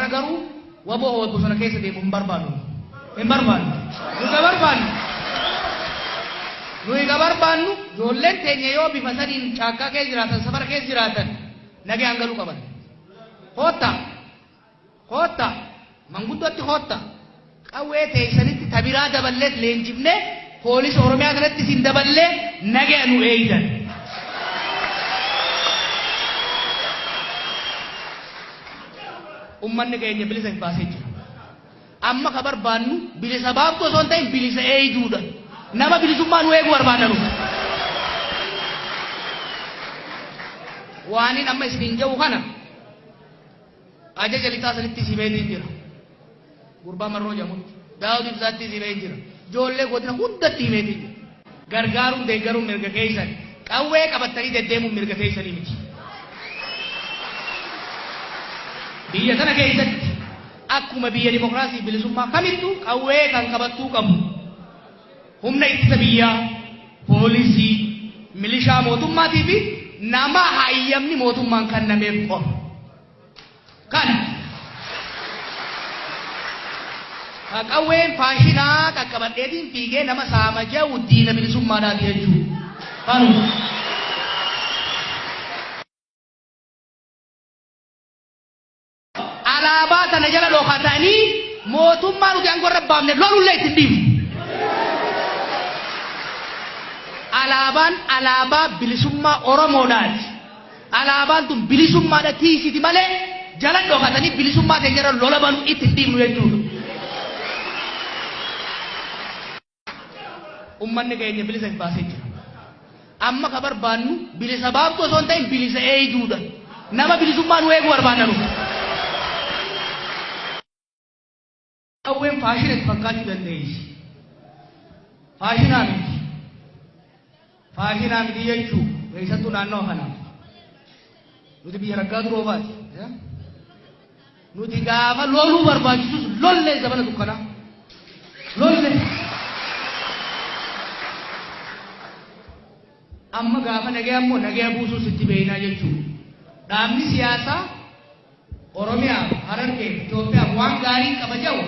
Har'a garuu waboo bosona keessa deemu hin barbaannu. Hin barbaannu. Nu ka barbaannu. Nuyi ka barbaannu ijoolleen teenya yoo bifa saniin caakkaa keessa jiraatan, safara keessa jiraatan nagaan galuu qaban. Koottaa. Koottaa. Manguddootti koottaa. Qawwee teessanitti tabiraa daballeet leenjifnee poolisa Oromiyaa kanatti isin daballee nagaa nu eeydan. Ummanni keenya bilisa hin baasee jira. Amma ka barbaannu bilisa baaftu osoo hin ta'in bilisa eeyduudha. Nama bilisummaa nu eeguu barbaanna nu. Waaniin amma isiniin jedhu kana ajaja lixaa sanitti simeetiin jira. Gurbaa Marroo jedhamutti. Daawud Ibsaatti himee jira. Ijoollee godina hundatti himeetiin jira. Gargaaruun deeggaruun mirga keessan. Qawwee qabattanii deddeemuun mirga keessanii miti. Biyya tana keessatti akkuma biyya dimokiraasii bilisummaa kamittuu qawwee kan qabattuu qabu. Humna ittisa biyyaa, poolisii, milishaa mootummaatii fi nama hayyamni mootummaan kennameef qofa. Kana. Qawween faashinaa qaqqabadheetiin fiigee nama saama jedhu diina bilisummaadhaati jechuudha. Kanuma. Alaabaa tana jala dhokatanii mootummaa nuti aangoo irra baafne lolullee ittiin dhiifnu. Alaabaan alaabaa bilisummaa Oromoodhaati. Alaabaan tun bilisummaadha tiisiti malee jala dhokatanii bilisummaa keenya irra lola banuu ittiin dhiifnu jechuudha. Ummanni keenya bilisa hin baasee jira. Amma ka barbaannu bilisa baaftu osoo hin ta'in bilisa eeyduudha. Nama bilisummaa nu eeguu barbaanna nu. Qawween faashina itti fakkaachuu dandeessi. Faashinaa miti. Faashinaa miti jechuu keessattuu naannoo kanaaf. Nuti biyya raggaa duroofaati. Nuti gaafa loluu barbaachisus lollee zabana dukkanaa. Lolle. Amma gaafa nagaya immoo nagaya buusuus itti beeknaa jechuudha. Dhaabni siyaasaa Oromiyaa, Harargee, Itoophiyaa waan gaarii qaba jedhu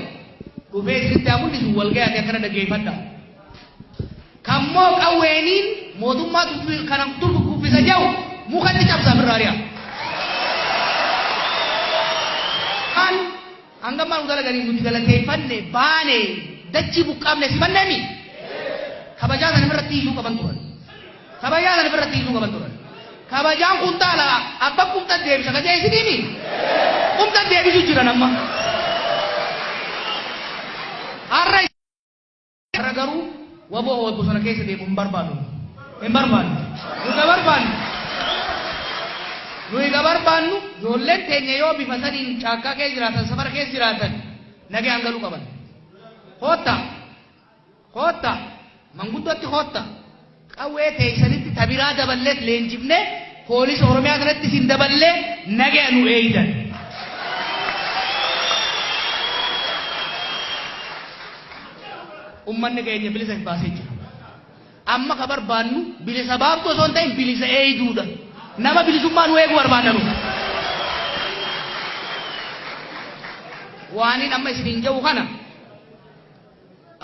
dhufee isinitti haa mul'isu wal gayaate akkana dhaggeeffadha. Kammoo qawweeniin mootummaa kana dur kuffisa jedhu mukatti cabsaa ofirraa ari'a. Kan hanga ammaa nu dalaganii nuti galateeffanne baane dachii buqqaafne simanneemi. Kabajaa sana irratti hiisuu qaban turan. Kabajaa sana irratti hiisuu qaban turan. Kabajaan kuntaala abba kumta deebisa ka jee isiniimi. Kumta deebisu jiran amma. Har'a Har'a garuu waboo bosona keessa deemu hin barbaannu. Hin barbaannu. Nu ka barbaannu. Nuyi ka barbaannu ijoolleen teenya yoo bifa saniin caakkaa keessa jiraatan, safara keessa jiraatan nagaan galuu qaban. Koottaa. Koottaa. Manguddootti koottaa. Qawwee teessanitti tabiraa daballeet leenjifnee poolisa Oromiyaa kanatti isin daballee nagaa nu eeydan. Ummanni keenya bilisa hin baasee jira. Amma ka barbaannu bilisa baaftu osoo hin ta'in bilisa eeyduudha. Nama bilisummaa nu eeguu barbaanna nu. Waaniin amma isiniin jedhu kana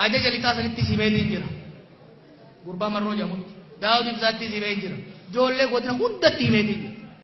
ajaja lixaa sanitti simeetiin jira. Gurbaa Marroo jedhamutti. Daawud Ibsaatti himee jira. Ijoollee godina hundatti himeetiin jira.